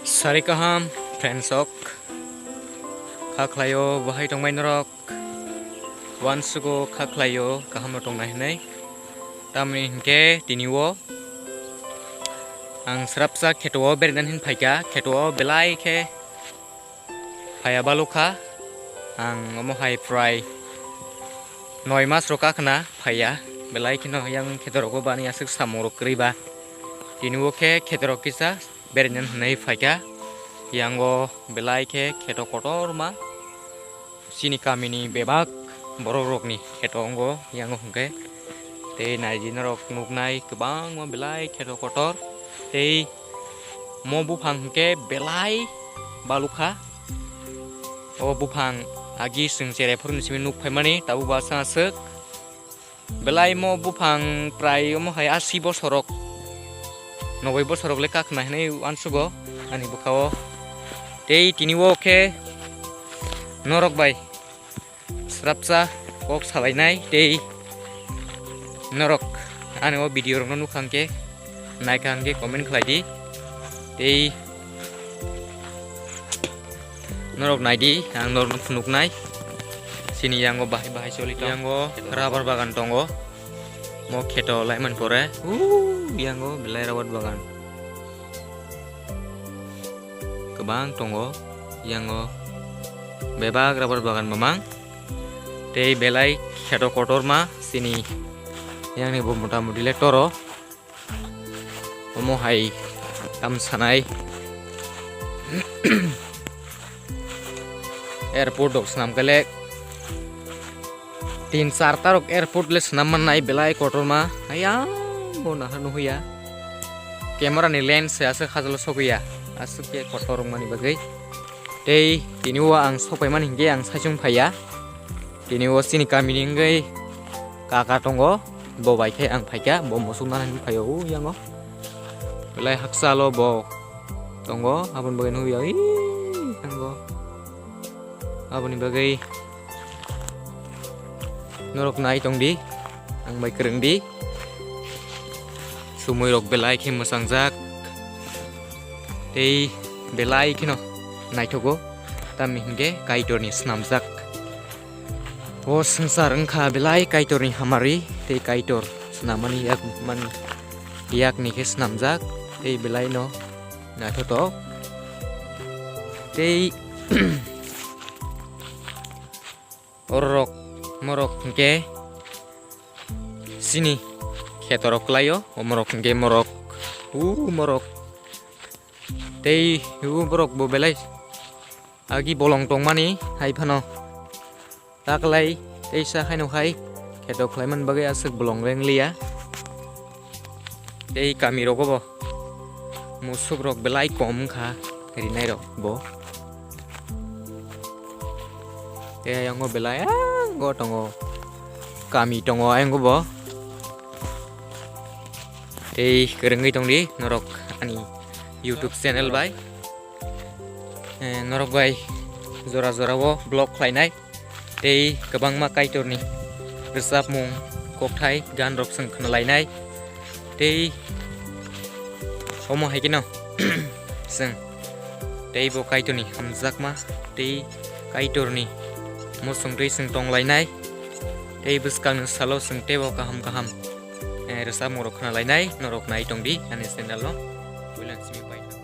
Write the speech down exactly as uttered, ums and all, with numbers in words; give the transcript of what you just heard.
Sari kaham, friends ok. Kha khlaio, bahai tongmai norok. Wansugo kha khlaio, kaham no tongnai hinui. Tamni hinkhe tini o ang srapsa kheto o berainan hin phaikha, kheto o belai khe phaiya balukha. Ang omo hai prai noi mas rok kakhna phaiya, belai kheno yang kheto rogo bani aswk samung rok kwrwi ba. Tini o khe kheto rok kisa berainan hinui phaikha. Yango belai khe kheto kotorma chini kamini bebak borok rokni kheto ongo yango hwnkhe. Tei naidi norok nuknai kwbangma belai kheto kotor. Tei mo buphang hwnkhe belai balukha. O buphang agi chwng cherai phuruni simi nuk phaimani tabuk ba aswk aswk. Belai mo buphang prai omo hai asi bosorok, noboi bosorok le kakhna hinui uansugo ani bwkha o. Tei tini o khe norok bai srapsa kok salainai tei norok ani o video rok no nukha hwnkhe naikha hwnkhe comment khlai di. Tei norok nai di, ang norokno phunuknai. Chini yango bahai bahai choli tongo. Yango rubber bagan tongo. Mo kheto laimani pore. Uuu, yango belai rubber bagan. Kwbang tongo. Yango bebak rubber bagan mamang. Tei belai kheto kotorma chini yangni bo mota moti le toro. Omo hai tam sanai. Airport rok swnam khe le tin char ta rok airport le swnam mannai belai kotorma. Ayang bo nahar nuhuya. Camera ni lens se aswk hajalo sokya. Aswk khe kotor wngmani bagwi. Tei tini o ang sokpaimani hinkhe ang saichung phaiya. Tini o chini kamini wngwi kaka tongo, bo bai khe ang phaikha, bo musuk nana hinwi phaio o yango. Belai hakchalo bo tongo, aboni bagwi nukya, ii, yango. Aboni bagwi norok nai tongdi, ang bai kwrwngdi. Sumui rok belai khe mwchangjak. Tei belai kheno naithogo, tamni hinkhe Kaitorni swnamjak. O swngchar wngkha belai Kaitorni hamari, tei Kaitor swnamani yak mani yakni khe swnamjak, tei belaino naithotok. Tei ororok morok hinkhe chini khetorok kwlaio, o morok hinkhe morok, u morok. Tei u borok bo belai agi bolong tongmani hai phano taklai teisa haino hai kheto khlaimani bagwi aswk bolong reng liya. Tei kami rogo bo musuk rok belai kom wngkha rinai rok bo. Tei ayang o belai ang o tongo, kami tongo ayang o bo. Tei kwrwngwi tongdi norok ani YouTube channel bai. Eh, norok bai jora jora o vlog khlainai tei kwbangma Kaitorni rwchapmung, kokthai, gan rok chwng khwnalainai tei omo hai kheno chwng tei bo Kaitorni hamjakma tei Kaitorni muchungtwi chwng tonglainai tei bwskangni salo chwng teibo kaham kaham, eh, rwchapmung rok khwnalainai norok nai tongdi ani channel no. Puila simi paithak.